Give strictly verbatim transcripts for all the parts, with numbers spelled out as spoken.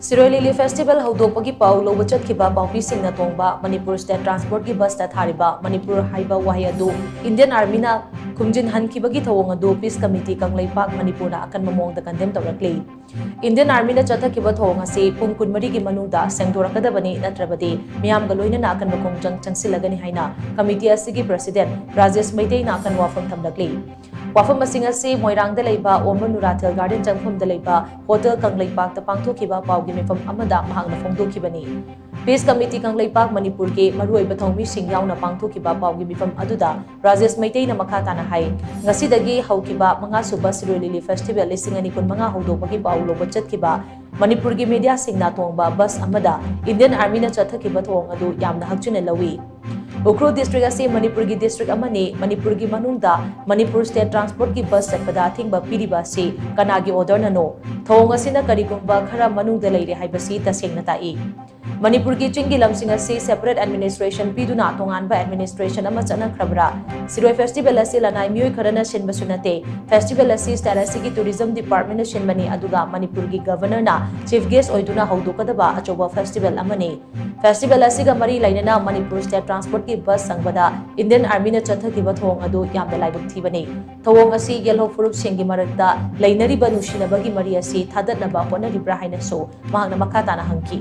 ꯁꯤꯔꯣꯏ ꯂꯤꯂꯤ festival ꯍꯧꯗꯣꯛꯄꯒꯤ ꯄꯥꯎ ꯂꯧꯕ ꯆꯠꯈꯤꯕ ꯄꯥꯎꯃꯤꯁꯤꯡꯅ ꯇꯣꯡꯕ ꯃꯅꯤꯄꯨꯔ ꯁ꯭ꯇꯦꯠ ꯇ꯭ꯔꯥꯟꯁꯄꯣꯔꯠꯀꯤ ꯕꯁꯇ ꯊꯥꯔꯤꯕ ꯃꯅꯤꯄꯨꯔ ꯍꯥꯏꯕ ꯋꯥꯍꯩ ꯑꯗꯨ ꯏꯟꯗꯤꯌꯟ ꯑꯥꯔꯃꯤꯅ ꯈꯨꯝꯖꯤꯟꯍꯟꯈꯤꯕꯒꯤ ꯊꯧꯑꯣꯡ ꯑꯗꯨ ꯄꯤꯁ ꯀꯃꯤꯇꯤ ꯀꯪꯂꯩꯄꯥꯛ ꯃꯅꯤꯄꯨꯔꯅ ꯑꯀꯟꯕ ꯃꯑꯣꯡꯗ ꯀꯟꯗꯦꯝ ꯇꯧꯔꯛꯂꯤ꯫ ꯏꯟꯗꯤꯌꯟ ꯑꯥꯔꯃꯤꯅ ꯆꯠꯊꯈꯤꯕ ꯊꯧꯑꯣꯡ ꯑꯁꯤ ꯄꯨꯡ ꯀꯨꯟꯃꯔꯤꯒꯤ ꯃꯅꯨꯡꯗ ꯁꯦꯡꯗꯣꯔꯛꯀꯗꯕꯅꯤ, ꯅꯠꯇ꯭ꯔꯕꯗꯤ ꯃꯤꯌꯥꯝꯒ ꯂꯣꯏꯅꯅ ꯑꯀꯟꯕ ꯈꯣꯡꯖꯪ ꯆꯪꯁꯤꯜꯂꯒꯅꯤ ꯍꯥꯏꯅ ꯀꯃꯤꯇꯤ ꯑꯁꯤꯒꯤ ꯄ꯭ꯔꯁꯤꯗꯦꯟ ꯔꯥꯖꯦꯁ ꯃꯩꯇꯩꯅ ꯑꯀꯟꯕ ꯋꯥꯐꯝ ꯊꯝꯂꯛꯂꯤ꯫ ꯋꯥꯐꯝ ꯑꯁꯤꯡ ꯑꯁꯤ ꯃꯣꯏꯔꯥꯡꯗ ꯂꯩꯕ ꯑꯣꯝꯕ ꯅꯨꯔꯥꯊꯦꯜ ꯒꯥꯔꯗꯦꯟ ꯆꯪꯐꯝꯗ ꯂꯩꯕ ꯍꯣꯇꯦꯜ ꯀꯪꯂꯩꯄꯥꯛꯇ ꯄꯥꯡꯊꯣꯛꯈꯤꯕ ꯄꯥꯎꯒꯤ ꯃꯤꯐꯝ ꯑꯃꯗ ꯃꯍꯥꯛꯅ ꯐꯣꯡꯗꯣꯛꯈꯤꯕꯅꯤ꯫ ꯄꯤꯁ ꯀꯃꯤꯇꯤ ꯀꯪꯂꯩꯄꯥꯛ ꯃꯅꯤꯄꯨꯔꯒꯤ ꯃꯔꯨꯑꯣꯏꯕ ꯊꯧꯃꯤꯁꯤꯡ ꯌꯥꯎꯅ ꯄꯥꯡꯊꯣꯛꯈꯤꯕ ꯄꯥꯎꯒꯤ ꯃꯤꯐꯝ ꯑꯗꯨꯗ ꯔꯥꯖꯦꯁ ꯃꯩꯇꯩꯅ ꯃꯈꯥ ꯇꯥꯅ ꯍꯥꯏ, ꯉꯁꯤꯗꯒꯤ ꯍꯧꯈꯤꯕ ꯃꯉꯥ ꯁꯨꯕ ꯁꯤꯔꯣꯏ ꯂꯤꯂꯤ ꯐꯦꯁꯇꯤꯚꯦꯜ ꯂꯤꯁꯤꯡ ꯑꯅꯤ ꯀꯨꯟꯃꯉꯥ ꯍꯧꯗꯣꯛꯄꯒꯤ ꯄꯥꯎ ꯂꯧꯕ ꯆꯠꯈꯤꯕ ꯃꯅꯤꯄꯨꯔꯒꯤ ꯃꯤꯗꯤꯌꯥꯁꯤꯡꯅ ꯇꯣꯡꯕ ꯕꯁ ꯑꯃꯗ ꯏꯟꯗꯤꯌꯟ ꯑꯥꯔꯃꯤꯅ ꯆꯠꯊꯈꯤꯕ ꯊꯧꯑꯣꯡ ꯑꯗꯨ ꯌꯥꯝꯅ ꯍꯛꯆꯤꯟꯅ ꯂꯧꯏ꯫ ꯎꯈ꯭ꯔꯨꯜ ꯗꯤꯁꯇ꯭ꯔꯤꯛ ꯑꯁꯤ ꯃꯅꯤꯄꯨꯔꯒꯤ ꯗꯤꯁꯇ꯭ꯔꯤꯛ ꯑꯃꯅꯤ꯫ ꯃꯅꯤꯄꯨꯔꯒꯤ ꯃꯅꯨꯡꯗ ꯃꯅꯤꯄꯨꯔ ꯁ꯭ꯇꯦꯠ ꯇ꯭ꯔꯥꯟꯁꯄꯣꯔꯠꯀꯤ ꯕꯁ ꯆꯠꯄꯗ ꯑꯊꯤꯡꯕ ꯄꯤꯔꯤꯕ ꯑꯁꯤ ꯀꯅꯥꯒꯤ ꯑꯣꯔꯗꯔꯅꯅꯣ? ꯊꯧꯑꯣꯡ ꯑꯁꯤꯅ ꯀꯔꯤꯒꯨꯝꯕ ꯈꯔ ꯃꯅꯨꯡꯗ ꯂꯩꯔꯦ ꯍꯥꯏꯕꯁꯤ ꯇꯁꯦꯡꯅ ꯇꯥꯛꯏ꯫ ꯃꯅꯤꯄꯨꯔꯒꯤ ꯆꯤꯡꯒꯤ ꯂꯝꯁꯤꯡ ꯑꯁꯤ ꯁꯦꯄꯔꯦꯠ ꯑꯦꯗꯃꯤꯅꯤꯁꯇ꯭ꯔꯦꯁꯟ ꯄꯤꯗꯨꯅ ꯇꯣꯉꯥꯟꯕ ꯑꯦꯗꯃꯤꯅꯤꯁꯇ꯭ꯔꯦꯁꯟ ꯑꯃ ꯆꯠꯅꯈ꯭ꯔꯕ꯭ꯔꯥ? ꯁꯤꯔꯣꯏ ꯐꯦꯁꯇꯤꯚꯦꯜ ꯑꯁꯤ ꯂꯅꯥꯏ ꯃꯤꯑꯣꯏ ꯈꯔꯅ ꯁꯤꯟꯕꯁꯨ ꯅꯠꯇꯦ꯫ ꯐꯦꯁꯇꯤꯚꯦꯜ ꯑꯁꯤ ꯁ꯭ꯇꯦꯠ ꯑꯁꯤꯒꯤ ꯇꯨꯔꯤꯖꯝ ꯗꯤꯄꯥꯔꯠꯃꯦꯟꯅ ꯁꯤꯟꯕꯅꯤ, ꯑꯗꯨꯒ ꯃꯅꯤꯄꯨꯔꯒꯤ ꯒꯚꯔꯅꯔꯅ ꯆꯤꯐ ꯒꯦꯁ ꯑꯣꯏꯗꯨꯅ ꯍꯧꯗꯣꯛꯀꯗꯕ ꯑꯆꯧꯕ ꯐꯦꯁꯇꯤꯚꯦꯜ ꯑꯃꯅꯤ꯫ ꯐꯦꯁꯇꯤꯚꯦꯜ ꯑꯁꯤꯒ ꯃꯔꯤ ꯂꯩꯅꯅ ꯃꯅꯤꯄꯨꯔ ꯁ꯭ꯇꯦꯠ ꯇ꯭ꯔꯥꯟꯁꯄꯣꯔꯠꯀꯤ ꯕꯁ ꯆꯪꯕꯗ ꯏꯟꯗꯤꯌꯟ ꯑꯥꯔꯃꯤꯅ ꯆꯠꯊꯈꯤꯕ ꯊꯧꯑꯣꯡ ꯑꯗꯨ ꯌꯥꯝꯅ ꯂꯥꯏꯕꯛ ꯊꯤꯕꯅꯤ꯫ ꯊꯧꯑꯣꯡ ꯑꯁꯤ ꯌꯦꯜꯍꯧ ꯐꯨꯔꯨꯞꯁꯤꯡꯒꯤ ꯃꯔꯛꯇ ꯂꯩꯅꯔꯤꯕ ꯅꯨꯡꯁꯤꯅꯕꯒꯤ ꯃꯔꯤ ꯑꯁꯤ ꯊꯥꯗꯠꯅꯕ ꯍꯣꯠꯅꯔꯤꯕ꯭ꯔꯥ ꯍꯥꯏꯅꯁꯨ ꯃꯍꯥꯛꯅ ꯃꯈꯥ ꯇꯥꯅ ꯍꯪꯈꯤ꯫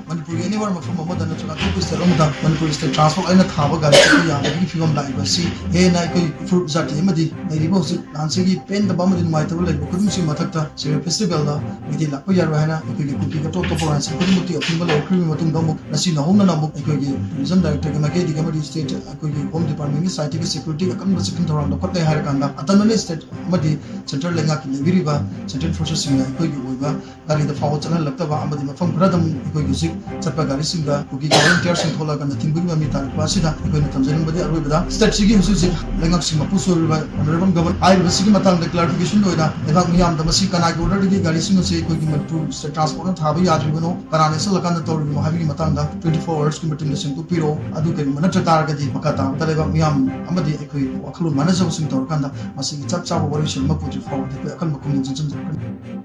ꯃꯅꯤꯄꯨꯔꯒꯤ ꯑꯦꯅꯤꯋꯥꯔ ꯃꯐꯝ ꯑꯃꯗ ꯅꯠꯇ꯭ꯔꯒ ꯑꯇꯣꯞꯄ ꯁ꯭ꯇꯦꯠ ꯑꯃꯗ ꯃꯅꯤꯄꯨꯔ ꯁ꯭ꯇꯦꯠ ꯇ꯭ꯔꯥꯟꯁꯄꯣꯔꯠ ꯑꯣꯏꯅ ꯊꯥꯕ ꯒꯥꯔꯤ ꯆꯠꯄ ꯌꯥꯗꯕꯒꯤ ꯐꯤꯕꯝ ꯂꯥꯛꯏꯕ ꯑꯁꯤ ꯍꯦꯟꯅ ꯑꯩꯈꯣꯏ ꯐꯨꯔꯨꯞ ꯖꯥꯇꯤ ꯑꯃꯗꯤ ꯂꯩꯔꯤꯕ ꯍꯧꯖꯤꯛ ꯅꯍꯥꯟꯁꯤꯒꯤ ꯄꯦꯟꯗꯕ ꯑꯃꯗꯤ ꯅꯨꯡꯉꯥꯏꯇꯕ ꯂꯩꯕ ꯈꯨꯗꯤꯡꯃꯛꯁꯤ ꯃꯊꯛꯇ ꯁꯤꯔꯣꯏ ꯐꯦꯁꯇꯤꯚꯦꯜꯗ ꯃꯤꯗꯤ ꯂꯥꯛꯄ ꯌꯥꯔꯣꯏ ꯍꯥꯏꯅ ꯑꯩꯈꯣꯏꯒꯤ ꯀꯨꯀꯤꯒꯤ ꯑꯇꯣꯞ ꯑꯇꯣꯞꯄ ꯑꯣꯔꯒꯅꯥꯏꯖꯦꯁꯟ ꯈꯨꯗꯤꯡꯃꯛꯇꯤ ꯑꯊꯤꯡꯕ ꯂꯧꯈ꯭ꯔꯕ ꯃꯇꯨꯡꯗ ꯑꯃꯨꯛ ꯉꯁꯤ ꯅꯧꯍꯧꯅꯅ ꯑꯃꯨꯛ ꯑꯩꯈꯣꯏꯒꯤ ꯇꯨꯔꯤꯖꯝ ꯗꯥꯏꯔꯦꯛꯇꯔꯒꯤ ꯃꯥꯏꯀꯩꯗꯒꯤ ꯑꯃꯗꯤ ꯁ꯭ꯇꯦꯠ ꯑꯩꯈꯣꯏꯒꯤ ꯍꯣꯝ ꯗꯤꯄꯥꯔꯠꯃꯦꯟꯒꯤ ꯁꯥꯏꯠꯇꯒꯤ ꯁꯦꯀ꯭ꯌꯨꯔꯤꯇꯤꯒꯤ ꯑꯀꯟꯕ ꯆꯦꯛꯁꯤꯟ ꯊꯧꯔꯥꯡ ꯂꯧꯈꯠꯂꯦ ꯍꯥꯏꯔꯀꯥꯟꯗ ꯑꯇꯝꯅꯅ ꯁ꯭ꯇꯦꯠ ꯑꯃꯗꯤ ꯁꯦꯟꯇ꯭ꯔꯦꯜ ꯂꯩꯉꯥꯛꯀꯤ ꯂꯩꯕꯤꯔꯤꯕ ꯁꯦꯟꯇ꯭ꯔꯦꯜ ꯐꯣꯔꯁꯦꯁꯁꯤꯡꯅ ꯑꯩꯈꯣꯏꯒꯤ ꯑꯣꯏꯕ ꯒꯥꯔꯤꯗ ꯐꯥꯎꯕ ꯆꯠꯍꯜꯂꯛꯇꯕ ꯑꯃꯗꯤ ꯃꯐꯝ ꯈꯔꯗ ꯑꯃꯨꯛ ꯑꯩꯈꯣꯏꯒꯤ ꯍꯧꯖꯤꯛ ꯆꯠꯄ ꯒꯥꯔꯤꯁꯤꯡꯗ ꯀꯨꯀꯤ ꯚꯣꯂꯨꯟꯇꯤꯌꯔꯁꯤꯡ ꯊꯣꯛꯂꯛꯑꯀꯥꯟꯗ ꯊꯤꯡꯕꯒꯤ ꯃꯃꯤ ꯇꯥꯔꯛꯄ ꯑꯁꯤꯗ ꯑꯩꯈꯣꯏꯅ ꯊꯝꯖꯅꯤꯡꯕꯗꯤ ꯑꯔꯣꯏꯕꯗ ꯁ꯭ꯇꯦꯠꯁꯤꯒꯤ ꯍꯧꯖꯤꯛ ꯍꯧꯖꯤꯛ ꯂꯩꯉꯥꯛꯁꯤꯡ ꯃꯄꯨ ꯁꯣꯏꯔꯤꯕ ꯑꯣꯅꯔꯦꯕꯜ ꯒꯚꯔꯅꯔ ꯍꯥꯏꯔꯤꯕꯁꯤꯒꯤ ꯃꯇꯥꯡꯗ ꯀ꯭ꯂꯥꯔꯤꯐꯤꯀꯦꯁꯟ ꯑꯣꯏꯅ ꯂꯩꯕꯥꯛ ꯃꯤꯌꯥꯝꯗ ꯃꯁꯤ ꯀꯅꯥꯒꯤ ꯑꯣꯔꯗꯔꯗꯒꯤ ꯒꯥꯔꯤꯁꯤꯡ ꯑꯁꯤ ꯑꯩꯈꯣꯏꯒꯤ ꯃꯅꯤꯄꯨꯔ ꯁ꯭ꯇꯦꯠ ꯇ꯭ꯔꯥꯟꯁꯄꯣꯔꯠꯅ ꯊꯥꯕ ꯌꯥꯗ꯭ꯔꯤꯕꯅꯣ, ꯀꯅꯥꯅ ꯅꯦꯠꯁꯜꯂꯀꯥꯟꯗ ꯇꯧꯔꯤꯕꯅꯣ ꯍꯥꯏꯕꯒꯤ ꯃꯇꯥꯡꯗ twenty four hoursꯀꯤ ꯃꯇꯨꯡꯗ ꯁꯦꯡꯗꯣꯛꯄꯤꯔꯛꯑꯣ꯫ ꯑꯗꯨ ꯀꯔꯤꯒꯨꯝꯕ ꯅꯠꯇ꯭ꯔ ꯇꯥꯔꯒꯗꯤ ꯃꯈꯥ ꯇꯥꯕꯗ ꯂꯩꯕꯥꯛ ꯃꯤꯌꯥꯝ ꯑꯃꯗꯤ ꯑꯩꯈꯣꯏ ꯋꯥꯈꯜꯂꯣꯟ ꯃꯥꯟꯅꯖꯕꯁꯤꯡ ꯇꯧꯔꯀꯥꯟꯗ ꯃꯁꯤꯒꯤ ꯆꯞ ꯆꯥꯕ ꯋꯥꯔꯦꯞꯁꯤꯡ ꯑꯃ ꯄꯨꯗ꯭ꯔꯤ ꯐꯥꯎꯕꯗ ꯑꯩꯈꯣꯏ ꯑꯀꯟꯕ ꯈꯣꯡꯖꯪ ꯆꯪꯁꯤꯟꯖꯔꯛꯀꯅꯤ꯫